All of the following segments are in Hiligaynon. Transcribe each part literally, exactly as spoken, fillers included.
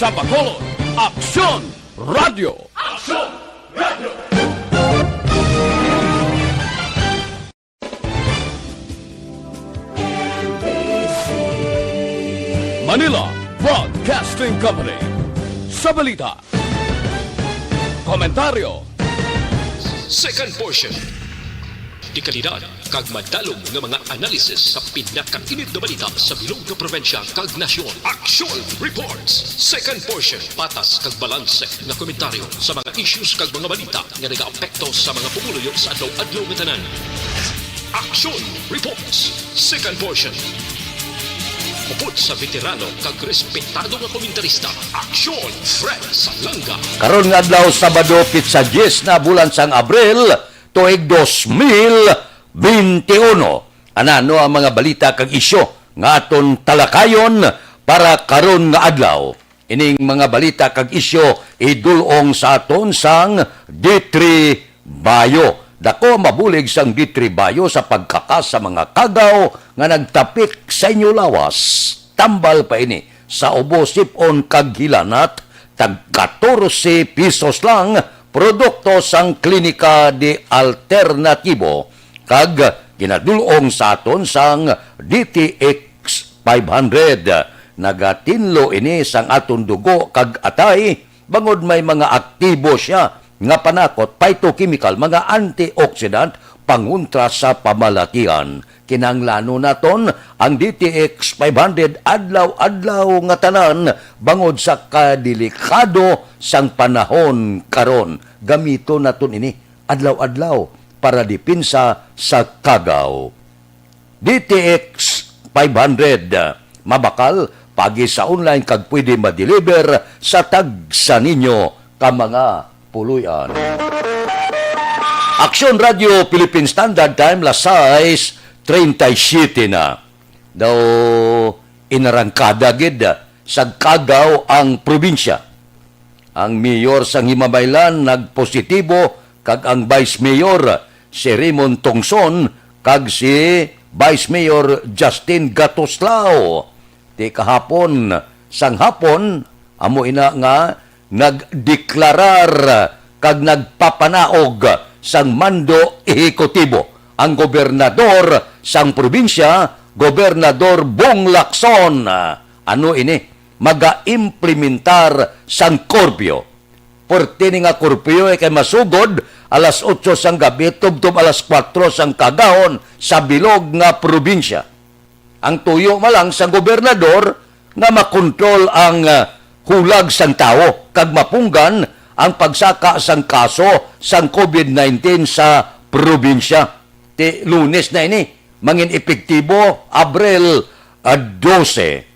Sa Bacolod, Aksyon Radio. Aksyon Radio. Manila Broadcasting Company. Sa balita, komentaryo, second portion. Dekalidad kag madalom nga mga analisis sa pinakainit nga balita sa bilog nga probinsya kag nasyon. Action Reports, second portion. Patas kag balanse nga komentaryo sa mga issues kag mga balita nga nagaapekto sa mga pumuluyo sa adlaw-adlaw nga tanan. Action Reports, second portion. Upod sa veterano kag respetado nga komentarista, Action Fred Salanga. Karon nga adlaw, Sabado, pitsa diyes na bulan sang Abril, tuig dos mil bente uno. Anano ang mga balita kag isyu nga aton talakayon para karon nga adlaw? Ining mga balita kag isyu idul-ong sa aton sang D three Bio. Dako ang mabulig sang D three Bio sa pagkakas sa mga kagaw nga nagtapik sa inyo lawas. Tambal pa ini sa ubo, sip-on kag hilanat, tag katorse pisos lang, produkto sang Klinika de Alternatibo kag ginadul-ong sa aton sang D T X five hundred. Nagatinlo ini sang aton dugo kag atay, bangod may mga aktibo sia nga panakot, phytochemical, mga antioxidant, pangontra sa pamalatian. Kinahanglanon naton ang D T X five hundred adlaw-adlaw nga tanan, bangod sa kadelikado sang panahon karon. Gamiton naton ini adlaw-adlaw para depensa sa kagaw. D T X five hundred, mabakal, paagi sa online kag pwede ma-deliver sa tagsa ninyo ka mga puloy-an. Aksyon Radio Philippine Standard Time, las sais treinta y siete na. Daw inarangkada gid sa kagaw ang probinsya. Ang mayor sang Himamaylan nagpositibo kag ang vice mayor, si Raymond Tongson kag si Vice Mayor Justin Gatoslao. Ti kahapon sang hapon, amo ina nga nagdeklarar kag nagpapanaog sang mando ehekutibo ang gobernador sang probinsya, Gobernador Bong Lacson. Ano ini? Maga-implementar sang kurpyo. Pwerte ni nga kurpyo, eh, kay masugod alas otso sang gabi tubtob alas kuwatro sang kaagahon sa bilog nga probinsya. Ang tuyo man lang sang gobernador nga makontrol ang, ah, hulag sang tawo kag mapunggan ang pagsaka sang kaso sang covid nineteen sa probinsya. Ti Lunes na ini, mangin epektibo, Abril, ah, dose.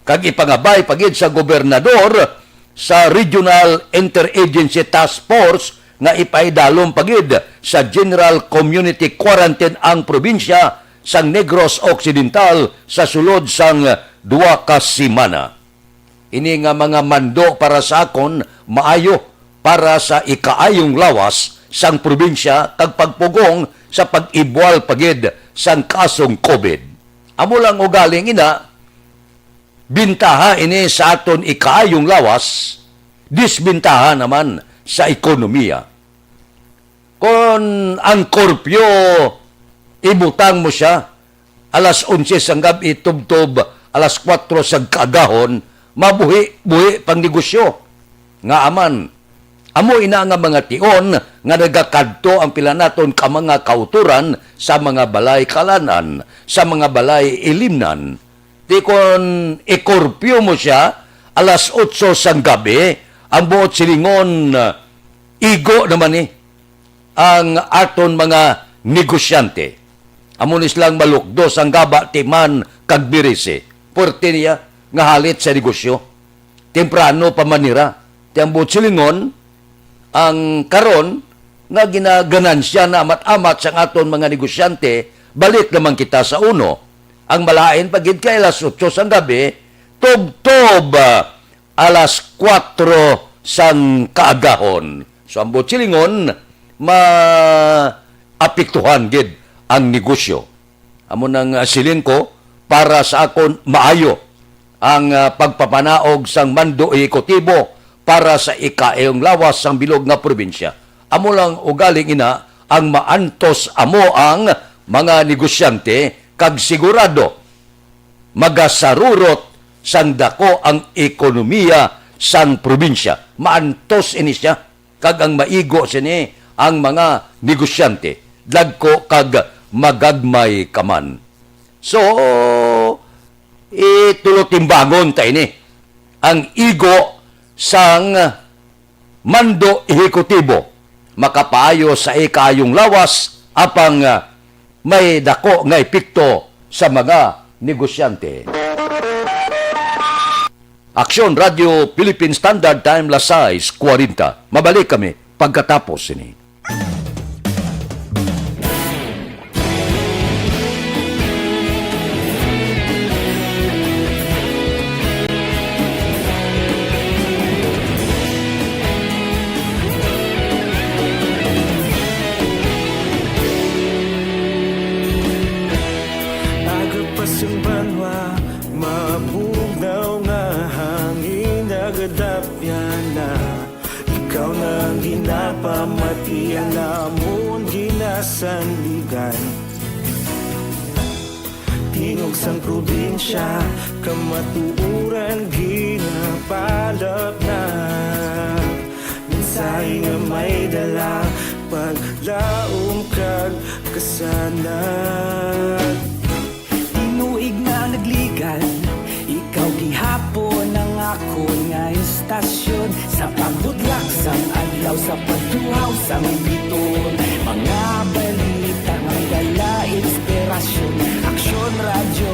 Kag ipangabay pa gid sa gobernador sa Regional Interagency Task Force nga ipaidalom pa gid sa General Community Quarantine ang probinsya sang Negros Occidental sa sulod sang duha ka semana. Ini nga mga mando para sa akon maayo para sa ikaayong lawas sang probinsya kag pagpugong sa pag-ibual pa gid sang kasong covid. Amo lang ugaling ina, bintaha ini sa aton ikaayong lawas, disbintaha naman sa ekonomiya. Kon ang kurpyo, ibutang mo sia alas onse sang gab-i tubtob alas kuwatro sang kaagahon, mabuhi-buhi pang negosyo. Ngaa man, amo ina nga mga tion nga nagakadto ang pila naton ka mga kautoran sa mga balay kalan-an, sa mga balay ilimnan. Ti kon ikurpyo mo sia alas otso sang gabi, ang buot silingon, igo naman ni ang aton mga negosyante. Amo ni silang malukdo sang gaba, timan, kag birisi. Puwerte niya nga halit sa negosyo. Temprano pa man nira. Ti ang buot silingon, ang karon nga ginaganansya na amat-amat sang aton mga negosyante, balik naman kita sa uno. Ang malain pa gid kay alas otso sang gabi, tubtob, ah, alas kuwatro sang kaagahon. So, ang buot silingon, maapektuhan gid ang negosyo. Amo nang, ah, siling ko, para sa akon, maayo ang, ah, pagpapanaog sang mando ehekutibo para sa ikaayong lawas sang bilog nga probinsya. Amo lang ugaling ina ang maantos amo ang mga negosyante kag sigurado magasarurot sang dako ang ekonomiya sang probinsya. Maantos ini siya, kag ang maigo sini ang mga negosyante, dagko kag magagmay ka man. So, itulo timbangon ta ini. Ang igo sang mando ehekutibo makapaayo sa ikaayong lawas, apang, ah, may dako nga epekto sa mga negosyante. Aksyon Radio Philippine Standard Time, las sais kwarenta. Mabalik kami pagkatapos sini. Aga pa sang banwa, mabugnaw nga hangin nagadapyan na. Ikaw na ang ginapamatian namon ginasandigan. Tingog sang probinsya, kamatuoran ginapalapnag. Mensahe nga may dala, paglaom kag kasanag. Tinuig na nagligan, ikaw gihapon ang akon nga istasyon. Sa pagbutlak sang adlaw, sa pagtuhaw sang biton, mga balita may dala inspirasyon. Aksyon Radyo,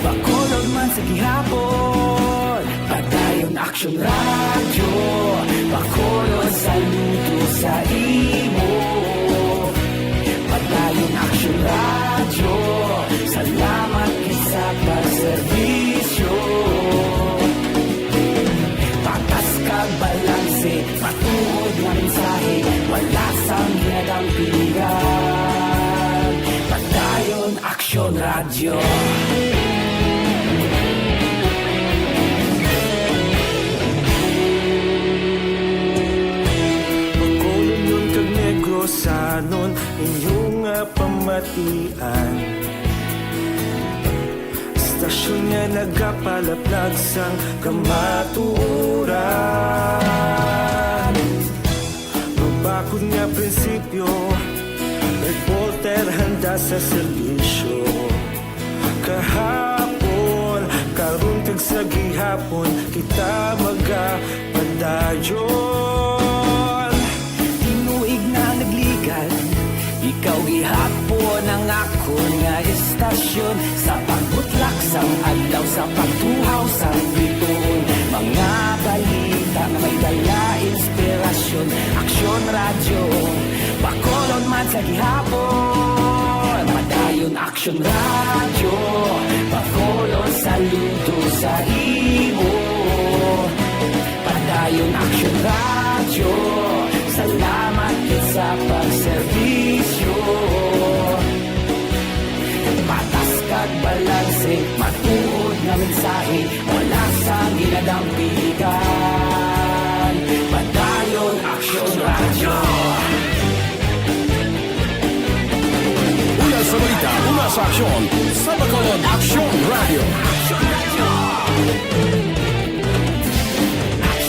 Bacolod man sa gihapon. Padayon Aksyon Radyo, Bacolod, saludo sa imo. Padayon Aksyon Radyo, salamat gid sa pagserbisyo. Patas kag balanse, matuod nga mensahe, wala sang ginadampigan. Padayon Aksyon Radyo. Bacolodnon kag Negrosanon, inyo nga pamatian. Istasyon nga nagapalaplag sang kamatuoran. Mabakod nga prinsipyo, reporter handa sa serbisyo. Kahapon, karon kag sa gihapon, kita magapadayon. Tinuig na nagligan, ikaw gihapon ang akon nga istasyon. Sa pagbutlak sang adlaw, sa pagtuhaw sang biton, mga balita nga may dala inspirasyon. Aksyon Radyo, Bacolod man sa gihapon. Padayon Aksyon Radyo, Bacolod, saludo sa imo. Padayon Aksyon Radyo, salamat gid sa pagserbisyo. Patas kag balanse, matuod nga mensahe, wala sang ginadampigan. Padayon Aksyon Radyo. Una sa balita, una sa aksyon, sa Bacolod Aksyon Radyo.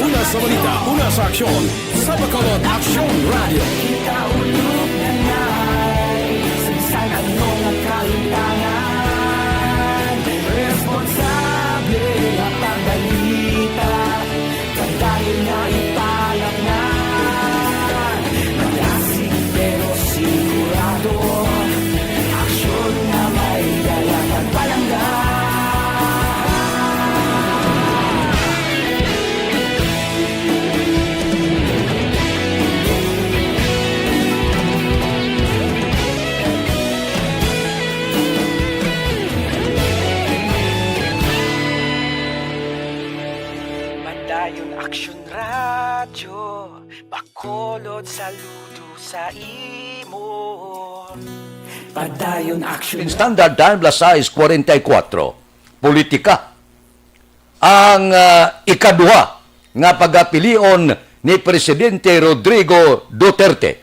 Una sa balita, una sa aksyon, sa Bacolod Aksyon Radyo. Kita ulog na nay, sa bisan ano nga kahitangan, responsable nga pagbalita. Padayon nga ipalapngan, malasig pero sigurado, aksyon nga may dala kag palangga. Padayon Aksyon Radyo, Bacolod, saludo sa imo. Padayon Aksyon. Standard Time, las sais kwarenta y kuwatro. Politika. Ang, ah, ikaduha nga pagapilion ni Presidente Rodrigo Duterte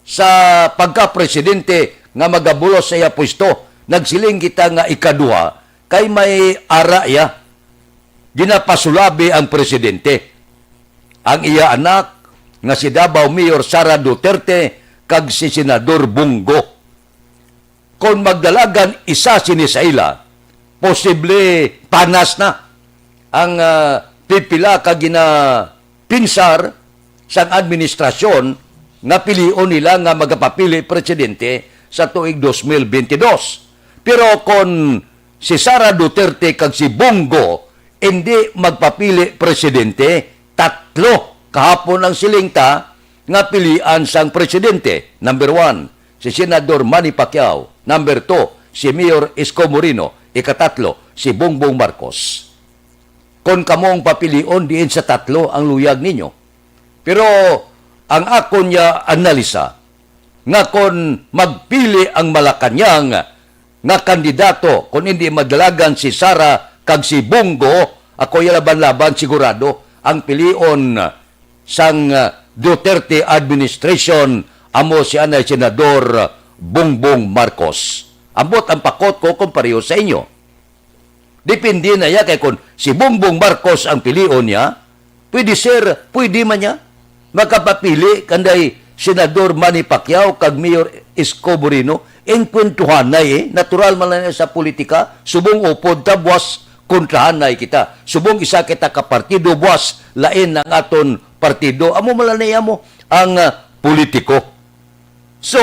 sa pagka-presidente nga magabulos sa iya pwesto. Nagsiling kita nga ikaduha kay may ara iya. Ginapasulabi ang presidente, ang iya anak nga si Davao Mayor Sara Duterte kag si Senador Bong Go. Kon magdalagan isa sini sa ila, posible panas na ang, ah, pipila ka ginapinsar sang administrasyon nga pilion nila nga magapapili presidente sa tuig dos mil bentidós. Pero kon si Sara Duterte kag si Bong Go indi magpapili presidente, tatlo kahapon ang siling ta nga pilian sang presidente. Number one, si Senador Manny Pacquiao. Number two, si Mayor Isko Moreno. Ikatatlo, si Bongbong Marcos. Kon kamo ang papilion, diin sa tatlo ang luyag ninyo? Pero ang akon niya analisa, nga kon magpili ang Malacañang nga kandidato, kon hindi madalagan si Sara kag si Bong Go, ako iya laban-laban, sigurado ang pilion sang, ah, Duterte administration amo si anay Senador Bongbong Marcos. Ambot ang pakot ko kung pareho sa inyo. Depende na ya kay kung si Bongbong Marcos ang pilion niya, pwede, sir, pwede man niya makapapili kanday Senador Manny Pacquiao kag Mayor Isko Moreno. Engkwentuhanay, eh. Natural man lang sa politika. Subong upod ta, buwas kontrahanay kita. Subong isa kita ka partido, buwas lain ang aton partido. Amo man lang niya mo ang, ah, politiko. So,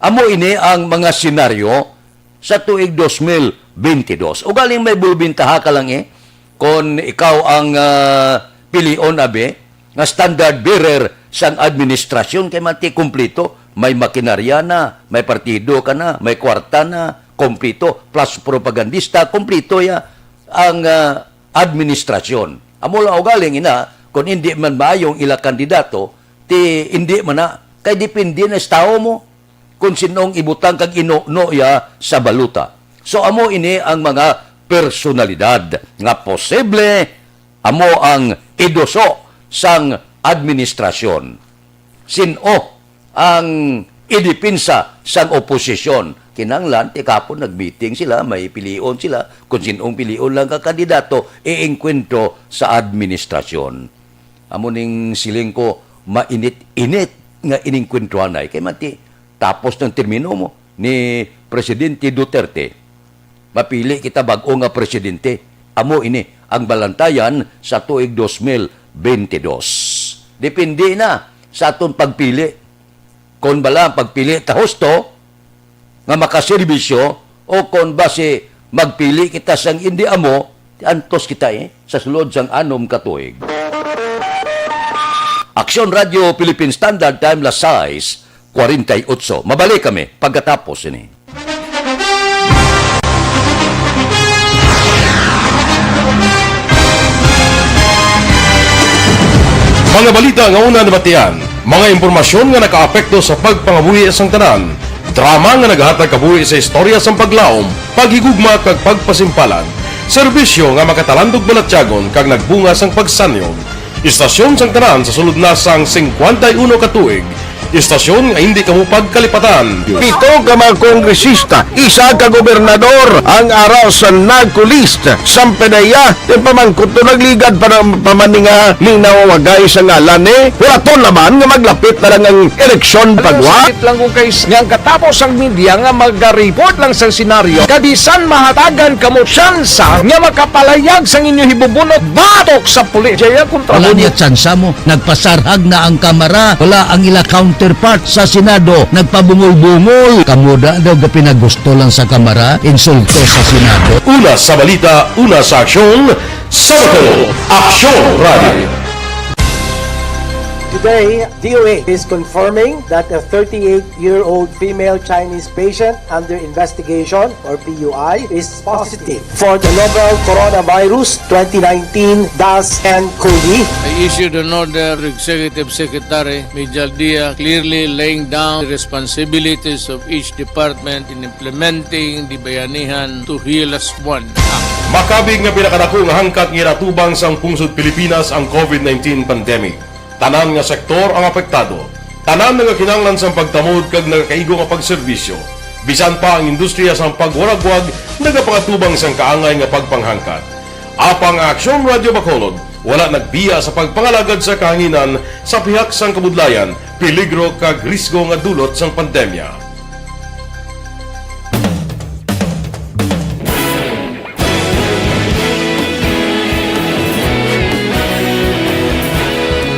amo ini ang mga senaryo sa tuig dos mil bentidós. Ugaling may bulbintaha ka lang, eh, kon ikaw ang, ah, pilion, abi, nga standard bearer sang administrasyon, kay manti kumplito, may makinarya na, may partido ka na, may kwarta na, kumplito, plus propagandista, kumplito ya ang, ah, administrasyon. Amo lang ugaling ina, kung hindi man maayong ila kandidato, ti hindi man na, kay depende na sa tao mo kung sinong ibutang kag inuno ya sa balota. So, amo ini ang mga personalidad nga posible amo ang iduso sang administrasyon. Sin-o ang idepensa sang oposisyon? Kinahanglan, ti kahapon nag-meeting sila, may pilion sila, kung sin-ong pilion lang ka kandidato, iengkwentro sa administrasyon. Amo ning siling ko, mainit-init nga inengkwentruhanay. Kay manti, tapos ng termino mo ni Presidente Duterte, mapili kita bag-o nga presidente. Amo ini ang balantayan sa tuig dos mil bentidós. Depende na sa aton pagpili. Kon bala ang pagpili ta husto, nga makaserbisyo, o kon basi magpili kita sang indi amo, antos kita, eh, sa sulod sang anom ka tuig. Aksyon Radio Philippine Standard Time, las sais cuarenta y ocho. Mabalik kami pagkatapos ini. Mga balita nga una nabatian, mga impormasyon nga nakaapekto sa pagpangabuhi sang tanan, drama nga naghatag kabuhi sa istorya sang paglaom, paghigugma kag pagpasimpalan, serbisyo nga makatalandog balatyagon kag nagbunga sang pagsanyog. Istasyon sang tanan sa sulod na sang singkwenta y uno ka tuig. Istasyon nga hindi kamo pagkalipatan. Pito ka mga kongresista, isa ka gobernador ang ara sa NAGCO list. Sang pinaya, ti pamangkot to nagligad pa na, pa man ni nga minaw wagay sa ngalan ni. Wala to naman nga maglapit na lang ang eleksyon pagwa. Sakit lang kung kay nga ang katapos ang media nga magariport lang sa senaryo. Kabisan mahatagan kamo tsansa nga makapalayag sang inyo hibubunot batok sa pulis. Jaya kontra Wala mo niya tsansa mo. Nagpasarhag na ang Kamara. Wala ang ila counterpart sa Senado. Nagpabungol-bungol. Kamo da daw gapinagusto lang sa Kamara. Insulto sa Senado. Una sa balita, una sa aksyon, sa Aksyon Radio. Today, D O A is confirming that a thirty-eight-year-old female Chinese patient under investigation, or P U I, is positive for the novel coronavirus twenty nineteen dash N cov. I issued an order to Executive Secretary Mijal Dia, clearly laying down the responsibilities of each department in implementing the Bayanihan to Heal As One Act. Makabig nga pinakadako nga hangkat nga ginatubang sang pungsod Pilipinas ang covid nineteen pandemic. Tanan nga sektor ang apektado. Tanan nagakinahanglan sang pagtamod kag nagakaigo nga pagserbisyo. Bisan pa ang industriya sang pagwaragwag nagapangatubang sang kaangay nga pagpanghangkat. Apang ang Aksyon Radyo Bacolod wala nagbiya sa pagpangalagad sa kahanginan sa pihak sang kabudlayan, peligro kag risgo nga dulot sang pandemya.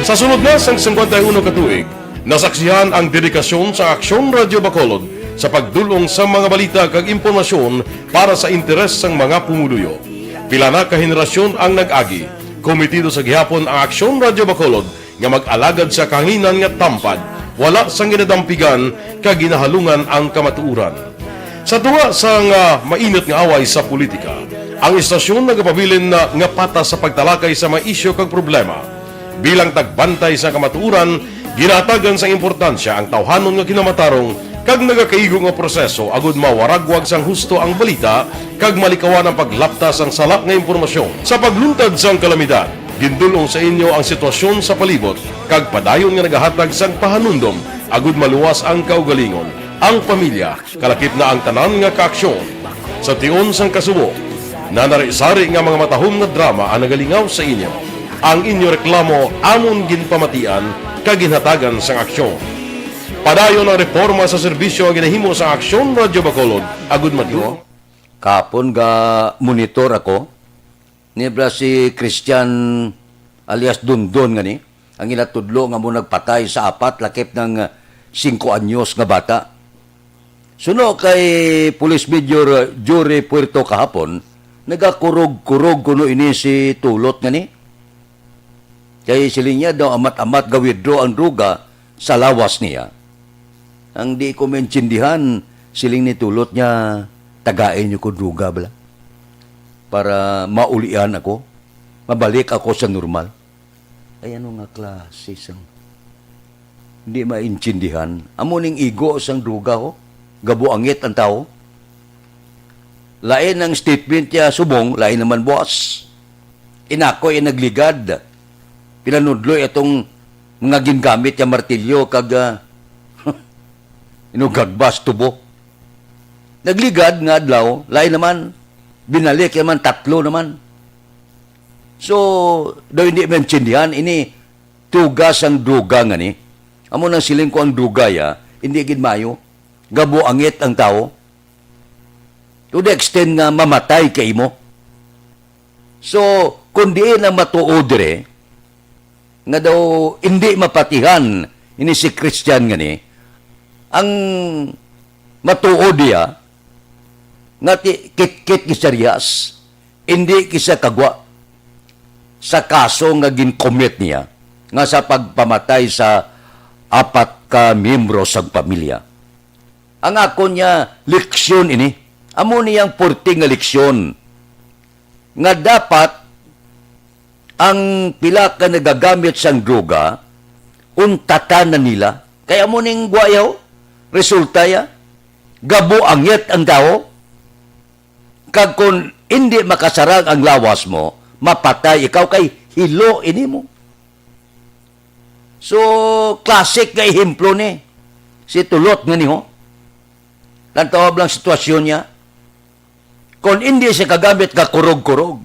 Sa sulod na sang singkwenta y uno ka tuig, nasaksihan ang dedikasyon sa Aksyon Radyo Bacolod sa pagdul-ong sa mga balita kag impormasyon para sa interes sang mga pumuluyo. Pila na ka henerasyon ang nag-agi. Kometido sa gihapon ang Aksyon Radyo Bacolod nga mag-alagad sa kahanginan nga tampad, wala sang ginadampigan kag ginahalungan ang kamatuoran. Sa tunga sang, ah, mainit nga away sa politika, ang istasyon nagapabilin na nga patas sa pagtalakay sa mga isyu kag problema. Bilang tagbantay sa kamatuoran, ginatagan sang importansya ang tawhanon nga kinamatarong kag nagakaigo nga proseso agud mawaragwag sang husto ang balita kag malikawan ang paglapta sang sala nga impormasyon. Sa pagluntad sang kalamidad, gindul-ong sa inyo ang sitwasyon sa palibot kag padayon nga nagahatag sang pahanumdom agud maluwas ang kaugalingon, ang pamilya, kalakip na ang tanan nga kaaksyon. Sa tion sang kasubo, nanari-sari nga mga matahom nga drama ang nagalingaw sa inyo. Ang inyo reklamo amon ginpamatian kag ginhatagan sang aksyon. Padayon ang reporma sa serbisyo nga ginahimo sa Aksyon Radyo Bacolod agud madungog. Kahapon ga monitor ako, ni bala si Christian alias Dondon ngani, ang ginatudlo nga amo nagpatay sa apat lakip nang singko anyos nga bata. Suno kay Police Major Jory Puerto kahapon, nagakurog-kurog kuno ini si Tulot ngani. Kay siling niya daw amat-amat ga-withdraw ang droga sa lawas niya. Ang di ko maintindihan, siling ni Tulot niya, "Tagai niyo ko droga bala, para maulian ako, mabalik ako sa normal." Ay, ano nga klase sang di maintindihan? Amo ning igo sang droga, ho? Gabuangit ang tawo. Lain ang statement niya subong, lain naman buas. Inako iya nagligad. Pinanudloy atong mga gingamit niya martilyo kag, ah, inugagbas tubo. Nagligad nga adlaw, lain naman. Binalik naman, tatlo naman. So, daw hindi maintindihan, ini tugas ang duga nga ni. Amo nang siling ko ang duga ya, hindi gid maayo. Gabuangit ang tawo. To the extent nga mamatay ka imo. So, kung diin ang matuod dire, nga daw hindi mapatihan ini si Christian nga ni, ang matuod niya, nga ti-, kitkit ni Sarias, hindi kisa kagwa sa kaso nga gin-commit niya nga sa pagpamatay sa apat ka miyembro sang pamilya. Ang akon niya leksyon ini, amo niyang purti nga leksyon nga dapat ang pila ka nagagamit sang droga, untatan na nila. Kay amo ning gwa ya, ho. Resulta ya, gabuangit ang tawo. Kag kon indi makasarang ang lawas mo, mapatay ikaw kay hilo ini mo. So, classic nga ehemplo ni si Tulot nga ni, ho. Lantawa lang sitwasyon niya. Kon indi siya kagamit ka kurog-kurog,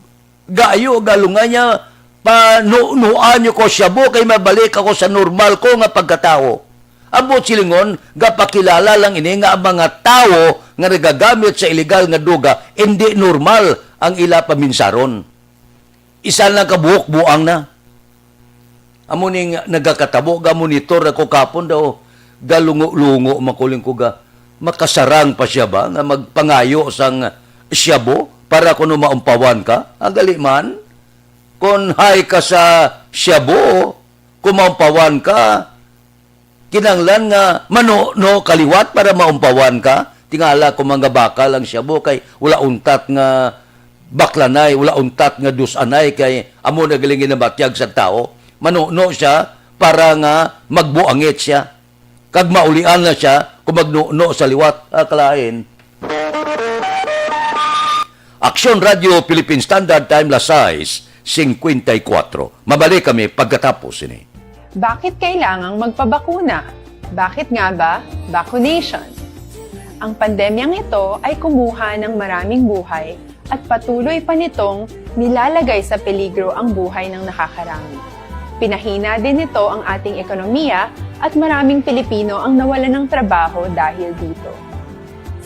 gayo galungan niya, "Panunuan niyo ko shabu kay mabalik ako sa normal ko nga pagkatawo." Ang buot silingon, gapakilala lang ini nga ang mga tawo nga nagagamit sa iligal nga duga, indi normal ang ila paminsaron. Isa lang ka buhok buang na. Amo ning nagakatabo, ga-monitor ako kapon daw, galungo-lungo makuling ko ga, makasarang pa siya ba nga magpangayo sang shabu para kuno maumpawan ka? Ang gali man, kung high ka sa shabu, kung maumpawan ka, kinahanglan nga manuno ka liwat para maumpawan ka. Tingala ko, mga bakal ang shabu kay wala untat nga baklanay, wala untat nga dus-anay kay amo na galing ginabatyag sa tawo. Manuno siya para nga magbuangit siya. Kag maulian na siya kung magnuno sa liwat. Ah, kalain. Aksyon Radyo Philippine Standard Time, las sais cincuenta y cuatro. Mabalik kami pagkatapos sini. Bakit kailangang magpabakuna? Bakit nga ba vaccination? Ang pandemyang ito ay kumuha ng maraming buhay at patuloy pa nitong nilalagay sa peligro ang buhay ng nakakarami. Pinahina din nito ang ating ekonomiya at maraming Pilipino ang nawalan ng trabaho dahil dito.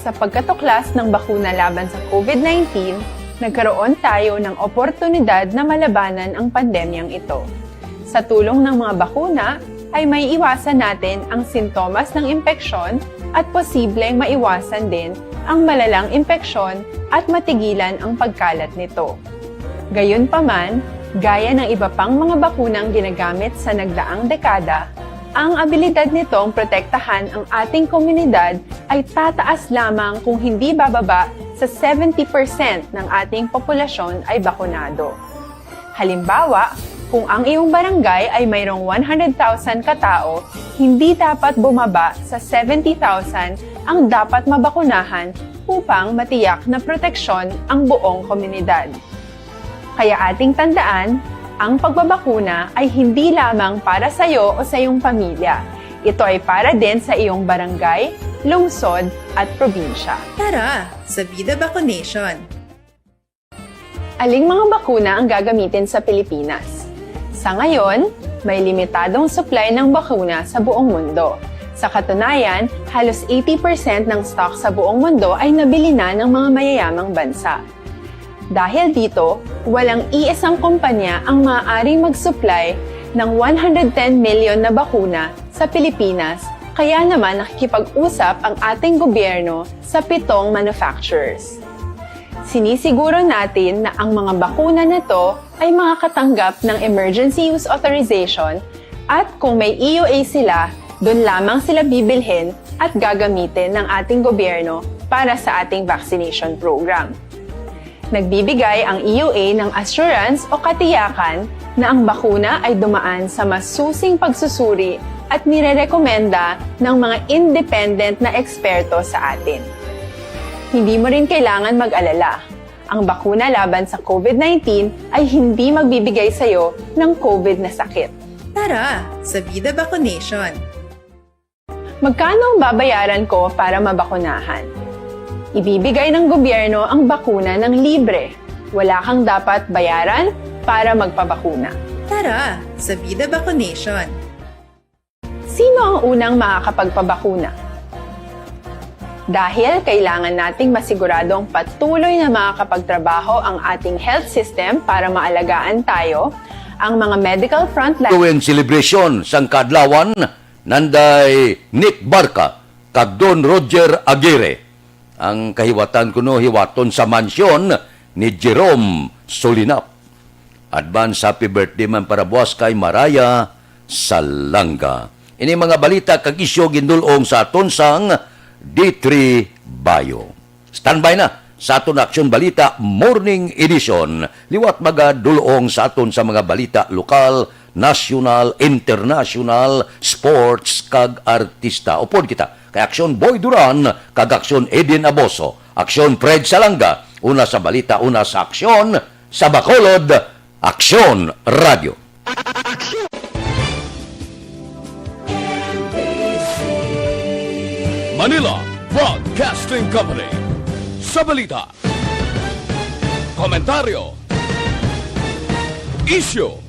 Sa pagkatuklas ng bakuna laban sa COVID nineteen, nagkaroon tayo ng oportunidad na malabanan ang pandemyang ito. Sa tulong ng mga bakuna, ay may iwasan natin ang sintomas ng impeksyon at posibleng maiwasan din ang malalang impeksyon at matigilan ang pagkalat nito. Gayunpaman, gaya ng iba pang mga bakunang ginagamit sa nagdaang dekada, ang abilidad nitong protektahan ang ating komunidad ay tataas lamang kung hindi bababa sa seventy percent ng ating populasyon ay bakunado. Halimbawa, kung ang iyong barangay ay mayroong one hundred thousand katao, hindi dapat bumaba sa seventy thousand ang dapat mabakunahan upang matiyak na proteksyon ang buong komunidad. Kaya ating tandaan, ang pagbabakuna ay hindi lamang para sa iyo o sa iyong pamilya. Ito ay para din sa iyong barangay, lungsod, at probinsya. Tara, sa Vida Vaccination! Aling mga bakuna ang gagamitin sa Pilipinas? Sa ngayon, may limitadong supply ng bakuna sa buong mundo. Sa katunayan, halos eighty percent ng stock sa buong mundo ay nabili na ng mga mayayamang bansa. Dahil dito, walang iisang kumpanya ang maaaring mag-supply ng one hundred ten million na bakuna sa Pilipinas, kaya naman nakikipag-usap ang ating gobyerno sa pitong manufacturers. Sinisiguro natin na ang mga bakuna na to ay makakatanggap ng emergency use authorization at kung may E U A sila, doon lamang sila bibilhin at gagamitin ng ating gobyerno para sa ating vaccination program. Nagbibigay ang E U A ng assurance o katiyakan na ang bakuna ay dumaan sa masusing pagsusuri at nirerekomenda ng mga independent na eksperto sa atin. Hindi mo rin kailangan mag-alala. Ang bakuna laban sa COVID nineteen ay hindi magbibigay sa iyo ng COVID na sakit. Tara, sa Vida Vaccination! Magkano ang babayaran ko para mabakunahan? Ibibigay ng gobyerno ang bakuna ng libre. Wala kang dapat bayaran para magpabakuna. Tara, sa Vida Vaccination! Sino ang unang makakapagpabakuna? Dahil kailangan nating masiguradong patuloy na makakapagtrabaho ang ating health system para maalagaan tayo, ang mga medical frontline Gawin celebration sang kaadlawan, nanday Nick Barca kag Don Roger Aguirre. Ang kahiwatan kuno hiwaton sa mansyon ni Jerome Solinap. Advance happy birthday man para buwas kay Maraya Salanga. Ini mga balita kag isyu gindul-ong sa aton sang D three Bayo. Standby na sa aton Aksyon Balita Morning Edition. Liwat magadul-ong sa aton sa mga balita lokal, nasyonal, internasyonal, sports, kag artista. Upod kita kay Aksyon Boy Duran kag Aksyon Edin Aboso, Aksyon Fred Salanga, una sa balita, una sa aksyon, sa Bacolod, Aksyon Radyo. Manila Broadcasting Company. Sa balita, komentaryo, isyu,